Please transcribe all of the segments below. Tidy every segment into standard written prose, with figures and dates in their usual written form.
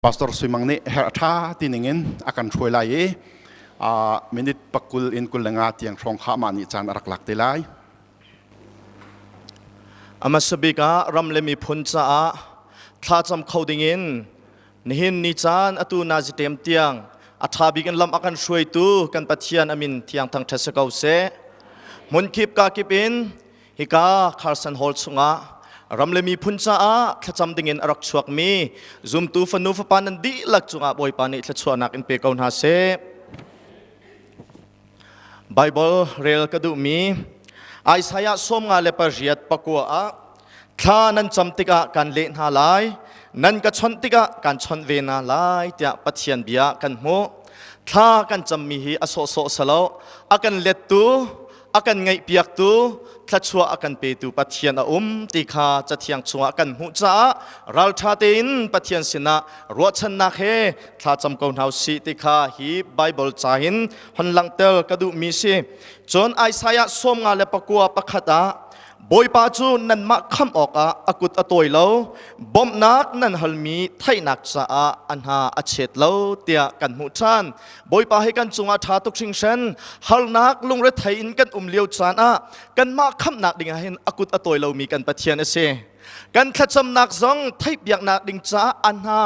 Pastor Sui Mang nih herh a ṭha ti ningin a kan hruai lai i minute pakul in 25 tiang hrawng kha amah nih caan a rak lak te lai. A hmasa bik ah ram le miphun caah thlacam kho dingin nihin ni caan atu nazitem tiang a ṭha bik in lam a kan hruaitu kan Pathian a min thiang thangṭhat si ko seh. Hmunkip kakip in Hika Carson Hall chungah ram le miphun caah thlacam dingin a rak chuakmi zumtu fanu fapa nan dihlak cungah Bawipa nih thluachuahnak in pe ko hna seh. Bible rel ka duhmi Isaiah 58 pakua ah thla nan cam tikah kan leh hna lai nan ka chawnh tikah kan chawnh ve hna lai tiah Pathian bia kan hmuh. Thla kan cammi hi a sawhsawh salo a kan lettu a kan ngaihpiaktu thluachuah a kan petu Pathian a um ti kha Cathiang chungah kan hmuh caah ralṭha tein Pathian sinah ruahchannak he thlacam ko hna usih ti kha hi Baibal ca hin hon langhter ka duhmi si. Cun Isaiah 59 pakhat ah Bawipa cu nanmah khamh awkah a kut a tawi lo, bawmhnak nan halmi theihnak caah a hna a chet lo tiah kan hmuh ṭhan. Bawipa hi kan cungah ṭha tuk hringhran, harnak lungrethei in kan um lio caan ah kanmah khamhnak dingah hin a kut a tawi lomi kan Pathian a si. Kan thlacamnak zong theihpiaknak ding caah a hna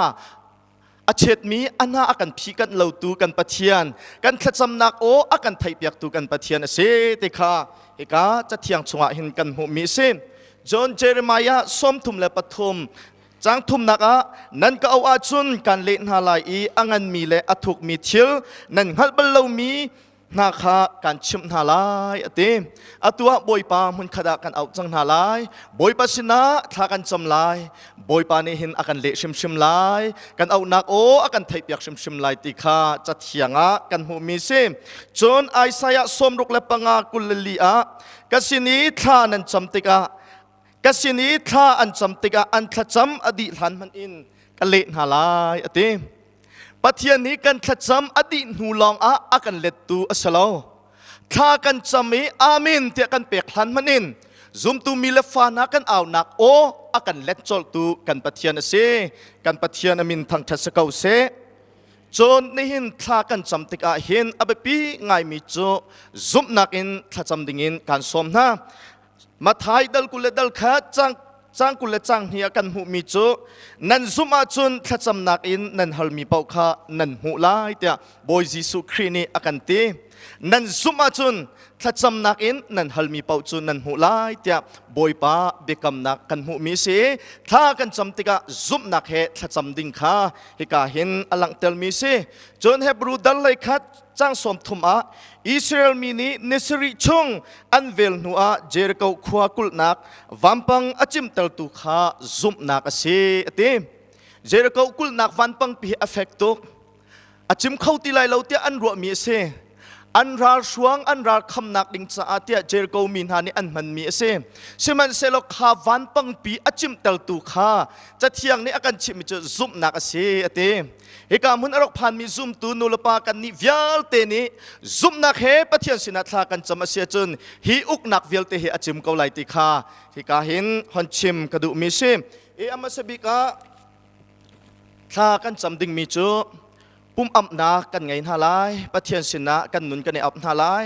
a chetmi a hna a kan phikanh lotu kan Pathian, kan thlacamnak aw a kan theihpiaktu kan Pathian a si ti kha hika Cathiang chungah hin kan hmuhmi a si. John Jeremiah 33 caang thumnak ah nan ka auh ahcun kan leh hna lai i a nganmi le a thukmi thil nan hngalh bal lomi hna kha kan chimh hna lai a ti. Atu ah Bawipa hmunkhat ah kan auh cang hna lai. Bawipa sinah thla kan cam lai. Bawipa nih hin a kan leh hrimhrim lai. Kan auhnak aw a kan theihpiak hrimhrim lai ti kha Cathiang ah kan hmuhmi si. Cun Isaiah 65 24 ah ka sin i thla nan cam tikah ka sin i thla an cam tikah an thlacam a dih hlan hmanh in ka leh hna lai a ti. Pathian nih kan thlacam a dih hnu lawng ah a kan lettu a si lo. Thla kan cam i amen tiah kan pek hlan hmanh in zumtu mi le fa hna kan aunak aw a kan let colhtu kan Pathian a si. Kan Pathian a min thangṭhat si ko seh. Cun nihin thla kan cam tikah hin a biapi ngaimi cu zumhnak in thlacam dingin kan sawm hna. Mathai dal kul le dal khat cang cang kul le cang hnih ah kan hmuhmi cu nan zumh ahcun thlacamnak in nan halmi paoh kha nan hmuh lai tiah Bawi Jesuh Khrih nih a kan ti. Nan zumh ahcun thlacamnak in nan halmi paoh cu nan hmuh lai tiah Bawipa biakamnak kan hmuhmi a si. Thla kan cam tikah zumhnak he thlacam ding kha hika hin a langhtermi a si. Cun Hebru dal lei khat cang 30 ah Israel mi nih ni sarih chung an vel hnuah Jericho khua kulhnak vampang a cimtertu kha zumhnak a si a ti. Jericho kulhnak vanpang pi hi a fek tuk. A cim kho ti lai lo tiah an ruahmi a si. An ral hruang an ral khamnak ding caah tiah Jericho mi hna nih an hmanmi a si. Sihmanhsehlaw kha vanpang pi a cimtertu kha Cathiang nih a kan chimhmi cu zumhnak a si a ti. Hika hmun a rak phanmi zumtu nulepa kannih vialte nih zumhnak he Pathian sinah thla kan cam a si ahcun hi uknak vialte hi a cim ko lai ti kha hika hin hon chim ka duhmi si. I a hmasa bik ah thla kan cam dingmi cu pum amhnak kan ngei hna lai, Pathian sinah kan nun kan i ap hna lai.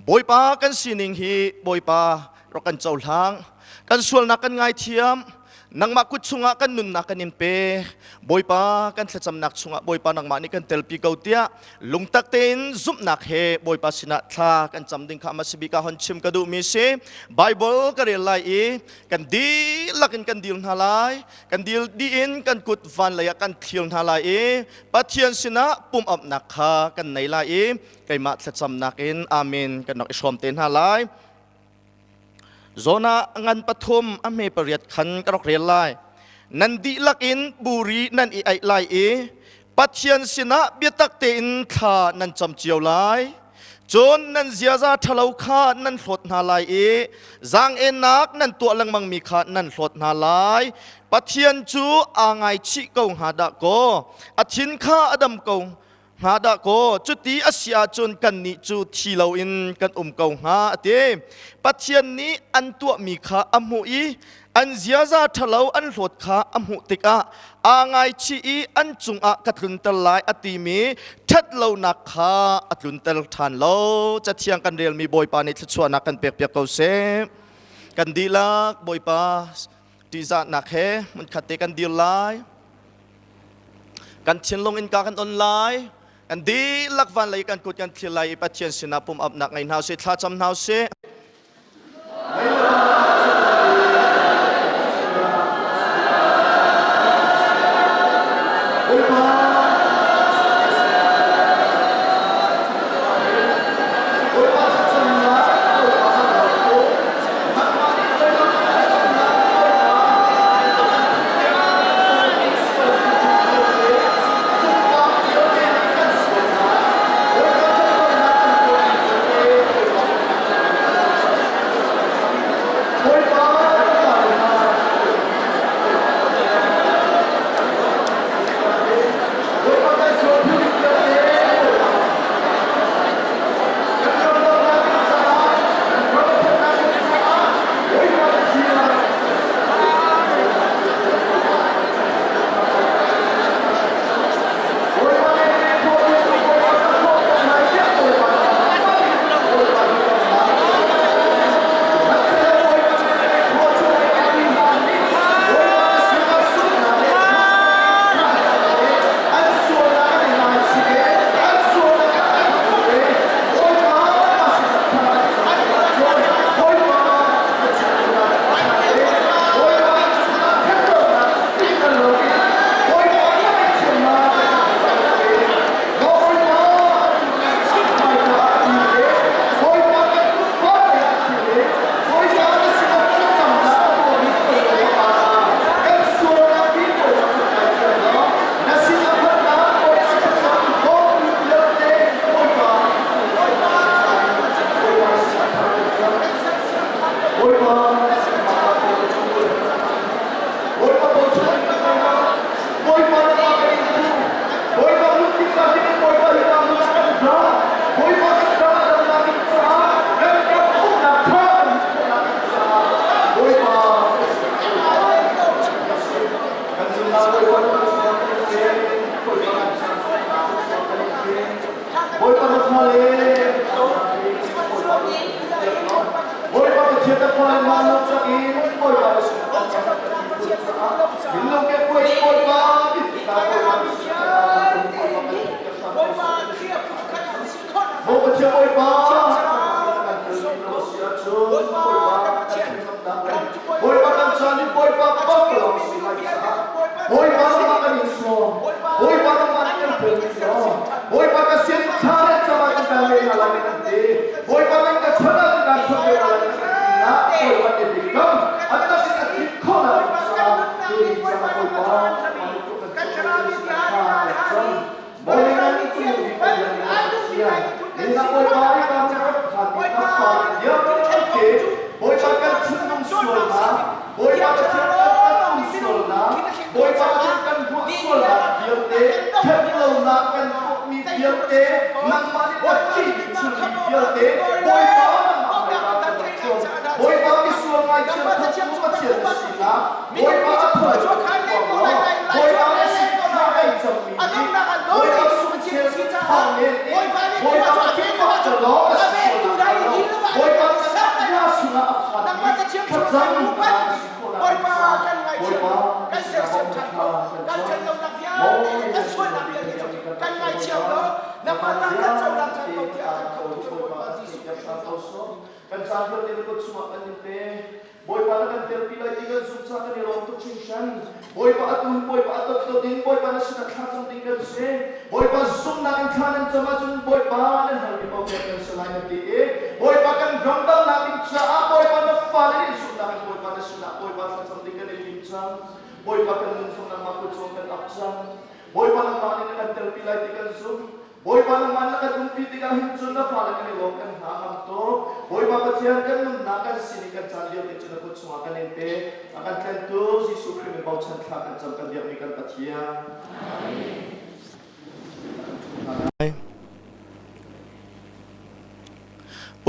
Bawipa kan sining hi Bawipa rak kan cohlang. Kan sualnak kan ngaithiam. Nangmah kut chungah kan nunnak kan in pe. Bawipa kan thlacamnak chungah Bawipa nangmah nih kan telpi ko tiah lungtak tein zumhnak he Bawipa sinah thla kan cam ding kha hmasa bik ah hon chim ka duhmi si. Bible ka rel lai i kan dihlak in kan dil hna lai. Kan dil dih in kan kut van lei ah kan thlir hna lai i Pathian sinah pumh-amhnak kha kan nei lai i keimah thlacamnak in amen kan rak i hrawm te hna lai. Jonah ngan pathum a hme pariat khan ka rak rel lai. Nan dihlak in buri nan i aih lai i Pathian sinah biatak tein thla nan cam cio lai. Cun nan ziaza ṭhalo kha nan hlawt hna lai i zaang-ennak nan tuah lengmangmi kha nan hlawt hna lai. Pathian cu aa ngaichih ko hnga dah kaw, a thin kha a dam ko. Hnga dah kaw cuti a si ahcun kannih cu thi loin kan um ko hnga a ti. Pathian nih an tuahmi kha a hmuh i an ziaza ṭhalo an hlawt kha a hmuh tikah aa ngaichih i an cungah ka tlunter lai a timi ṭhatlonak kha a tlunter ṭhan lo. Cathiang kan relmi Bawipa nih thluachuahnak kan pekpiak ko seh. Kan dihlak Bawipa ṭihzahnak he hmunkhat te kan dir lai. Kan thinlung innka kan on lai. Kan dihlak van lei kan kut kan thlir lai i Pathian sinah pum apnak ngei hna usih, thlacam hna usih.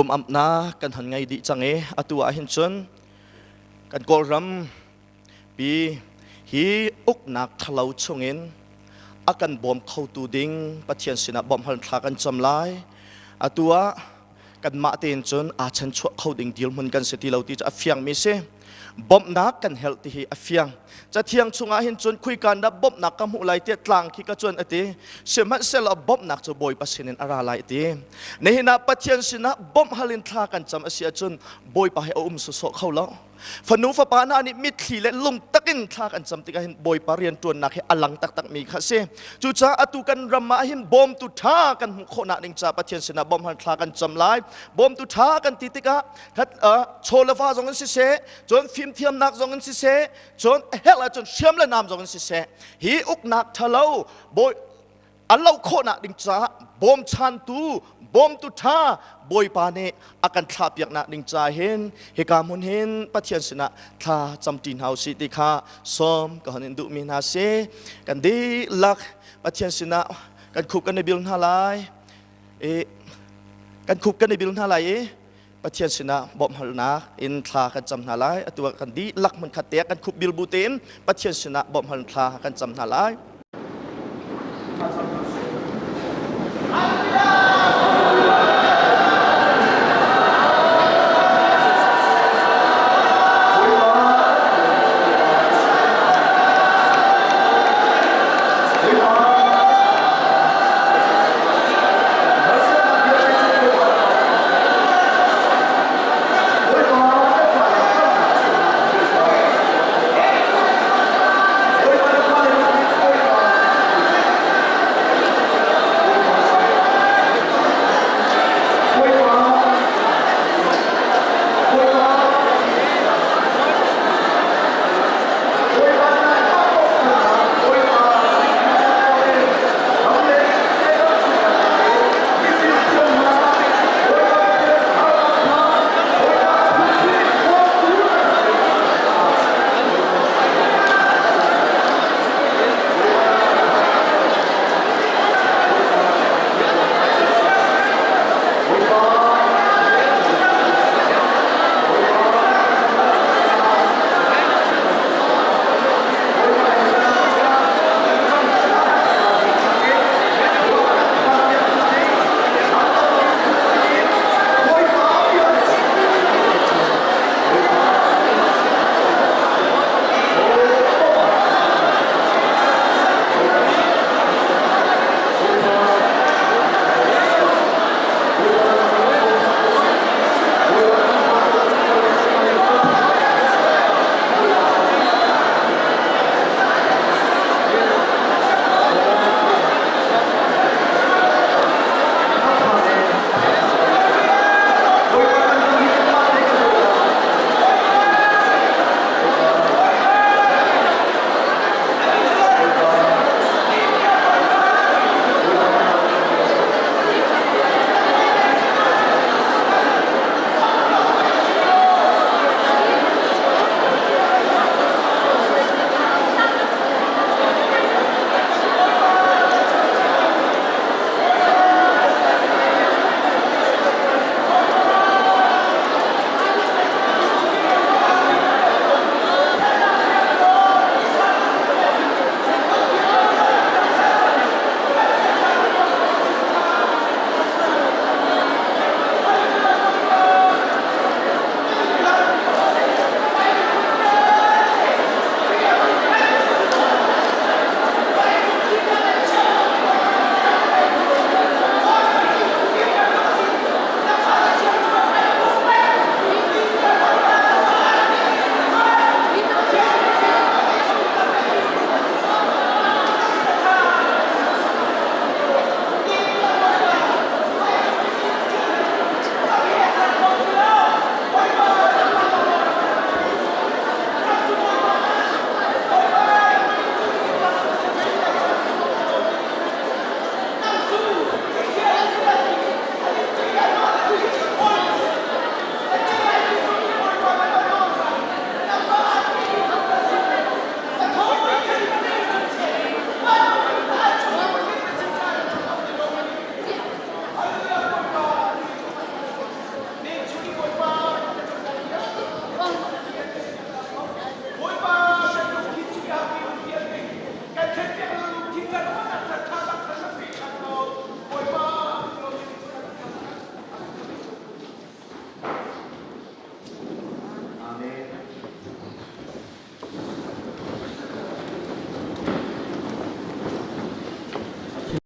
Pum-amnak kan hon ngei dih cang i atu ah hin cun kan Kawlram pi hi uknak ṭhalo chungin a kan bawm khotu ding Pathian sinah bawmhhal thla kan cam lai. Atu ah kanmah tein cun aa chanchuah kho ding dirhmun kan si ti lo ti cu a fiangmi si. Bawmhnak kan herh ti hi a fiang. Cathiang chungah hin cun khuikan dah bawmhnak ka hmuh lai tiah tlang khi ka cuan a ti. Sihmanhsehlaw bawmhnak cu Bawipa sinin a ra lai a ti. Nihin ah Pathian sinah bawmh hal in thla kan cam a si ahcun Bawipa he a um sawsawh kho lo. Fanu fapa hna nih mitthli le lungtak in thla kan cam tikah hin Bawipa rianṭuannak hi a lang taktakmi kha a si. Cucaah atu kan ram ah hin bawmtu ṭha kan hmuh khawhnak ding caah Pathian sinah bawmh hal thla kan cam lai. Bawmtu ṭha kan ti tikah chaw le va zong in siseh, cun fimthiamnak zong in siseh, cun a herh ahcun hriam le nam zong in siseh, hi uknak ṭhalo bawi a loh khawhnak ding caah bawmchantu bawmtu ṭha Bawipa nih a kan thlahpiaknak ding ca hin hika hmun hin Pathian sinah thla camṭi hna usih ti kha sawm ka hon in duhmi hna si. Kan dihlak Pathian sinah kan khup kan i bil hna lai i kan khup kan i bil hna lai i Pathian sinah bawmhhalnak in thla kan cam hna lai. Atu ah kan dihlak hmunkhat te ah kan khup bil bu tein Pathian sinah bawmhhal thla kan cam hna lai.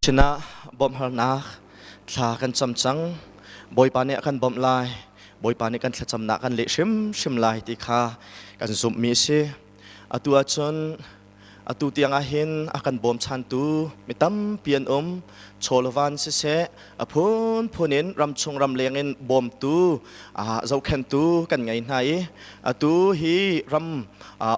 Sinah bawmhhalnak thla kan cam cang. Bawipa nih a kan bawmh lai. Bawipa nih kan thlacamnak kan leh hrimhrim lai ti kha kan zumhmi a si. Atu ahcun atu tiang ah hin a kan bawmchantu mi tampi an um. Chawlvan siseh, a phunphun in ramchung ramleng in bawmtu zohkhenhtu kan ngei hna i atu hi ram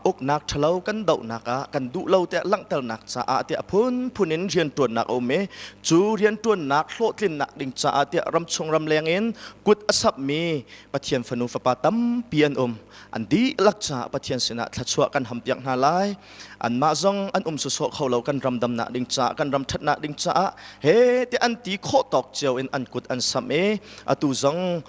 uknak ṭhalo kan dohnak ah kan duh lo tiah langhternak caah tiah a phunphun in rianṭuannak a um i cu rianṭuannak hlawhtlinnak ding caah tiah ramchung ramleng in kut a sapmi Pathian fanu fapa tampi an um. An dihlak caah Pathian sinah thluachuah kan hampiak hna lai. Anmah zong an um sawsawh kho lo kan ram damnak ding caah kan ram ṭhatnak ding caah he ti an ti khawh tawk cio in an kut an samh i atu zong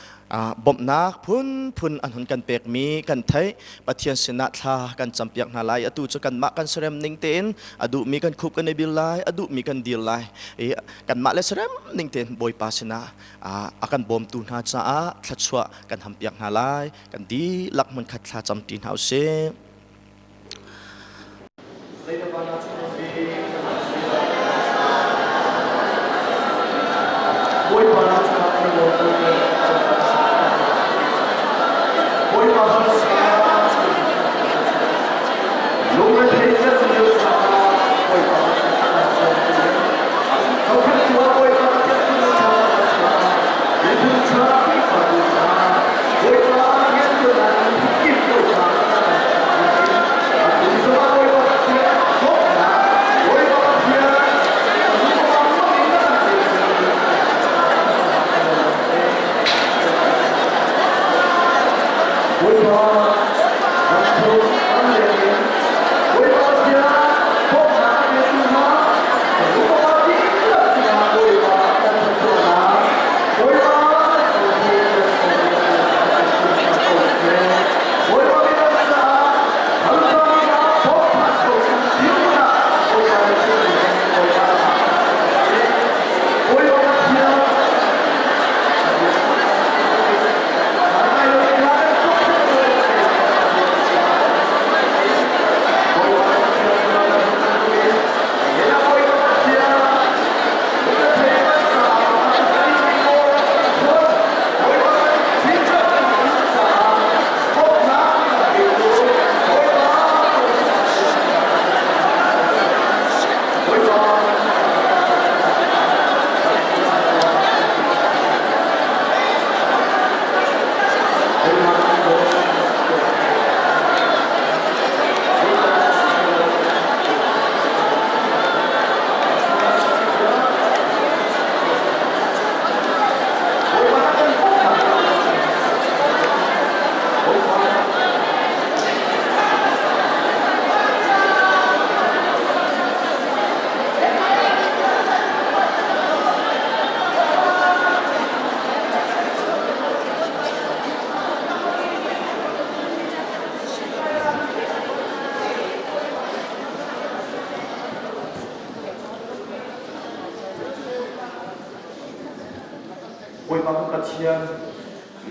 bawmhnak phunphun an hun kan pekmi kan theih. Pathian sinah thla kan campiak hna lai. Atu cu kanmah kan serem ning tein a duhmi kan khup kan i bil lai, a duhmi kan dir lai i kanmah le serem ning tein Bawipa sinah a kan bawmtu hna caah thluachuah kan hampiak hna lai. Kan dihlak hmunkhat thla camṭi hna usih. Bawipa kan Pathian,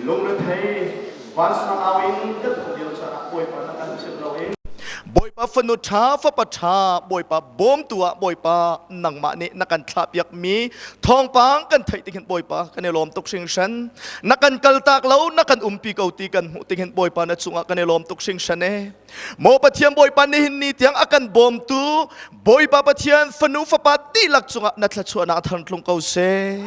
lungrethei vansang au in kan um lio caan ah Bawipa na kan philh lo i Bawipa fanu ṭha fapa ṭha Bawipa bawmtu ah Bawipa nangmah nih na kan thlahpiak mi thawngpang kan theih tik hin Bawipa kan i lawm tuk hringhran. Na kan kaltak lo na kan umpi ko ti kan hmuh tik hin Bawipa na cungah kan i lawm tuk hringhran e. Maw Pathian Bawipa nihin ni tiang a kan bawmtu Bawipa Pathian fanu fapa dihlak cungah na thluachuahnak a thartlung ko seh.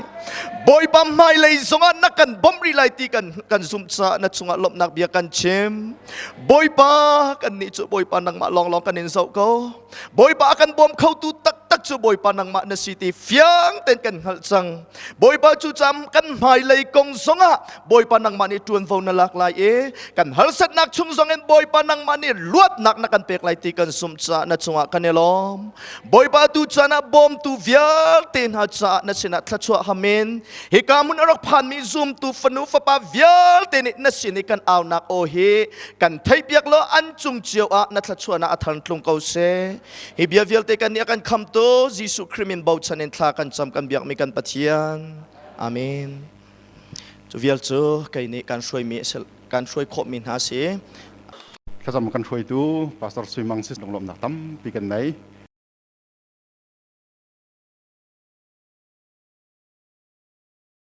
Bawipa hmailei zongah na kan bawmh rih lai ti kan kan zumh caah na cungah lawmhnak bia kan chim. Bawipa kannih cu Bawipa nangmah lawnglawng kan in zoh ko. Bawipa a kan bawm khotu taktak cu Bawipa nangmah na si ti fiang tein kan hngalh cang. Bawipa cu cam kan hmailei kong zongah Bawipa nangmah nih ṭuanvo na lak lai i kan harsatnak chung zongin Bawipa nangmah nih luatnak na kan pek lai ti kan zumh caah na cungah kan i lawm. Bawipa tu caan ah bawmtu vialte hna caah na sinah thluachuah hamin hika hmun a rak phanmi zumtu fanu fapa vialte nih na sin i kan aunak aw hi kan theihpiak law an cung cio ah na thluachuahnak a tharntlung ko seh. Hi bia vialte kan nih a kan khamtu Jesuh Khrih min bochan in thla kan cam kan biakmi kan Pathian. Amen. Cu vial cu kei nih kan hruaimi kan hruai khawhmi hna si. Thlacam kan hruaitu Pastor Sui Mang si lunglawmhnak tampi kan nei.